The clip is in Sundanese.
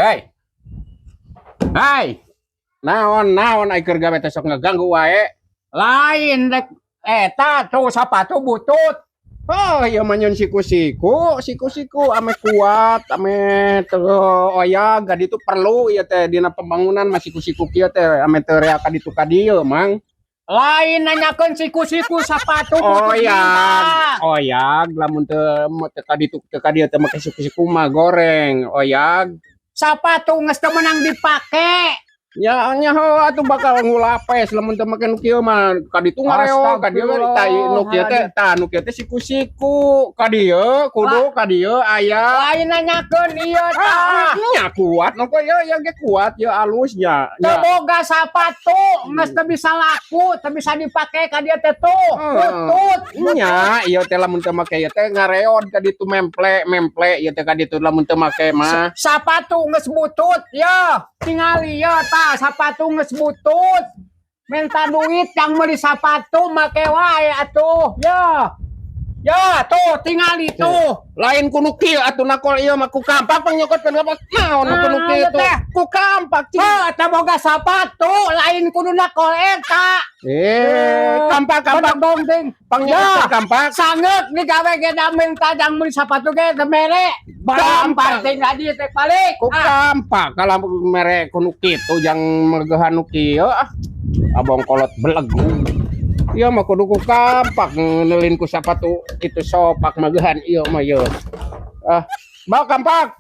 Hei. Hai. Naon naon ai keur gawe teh sok ngeganggu wae. Lain rek eta tuh sapatu butut. Oh, ieu mah nyeun siku-siku, siku-siku ame kuat, ame teu oyag ka ditu perlu ieu teh dina pembangunan mah siku-siku kieu teh ame teu rea ka ditu ka dieu, Mang. Lain nanyakeun siku-siku, sapatu butut. Oyag, oyag lamun teu teu ka ditu teu ka dieu teu make siku-siku mah goreng, oyag. Sapatu geus teu meunang dipake. Nya nyaho atuh bakal ngulapes lamun teu make nu kieu mah ka ditu ngareo ka dieu tah nu kieu teh, tah nu kieu teh siku-siku ka dieu kudu ka dieu aya. Lain nanyakeun ieu Ah, tah. Nya kuat nu ieu ya ge kuat ya, alus nya. Teu Nya. Boga sapatu geus teu bisa laku, teu bisa dipake ka dieu teh tuh. Butut. Nya ieu teh lamun teu make ieu teh ngareod ka ditu, memple memple ieu teh ka ditu lamun teu make mah. Sapatu geus butut ya. Tingali ya tah, sapatu geus butut. Minta duit yang beli sapatu make wae atuh. Ya. Ya, tuh tingali tuh. Lain ku nu kieu atuh nakol ieu mah ku kampak pangnyokotkeun kampak naon ku nu Ah, kieu ieu tuh teh. Ku kampak cing. Oh, eta boga sapatu lain kudu nakol eta. Eh, kampak kampak. Dong ding. Pangnyokotkeun Ya. kampak. Sangeuk digawe ge da minta jang meuli sapatu ge teu mere. Kampak. Kampak ting tadi teh balik. Ku Ah, kampak kalau mere ku nu kitu jang megehan nu kieu ah. Abong kolot belegu. Ieu mah kudu ku kampak neulin ku sapatu kitu sopak magehan ieu mah ieu. Ah, bawa kampak.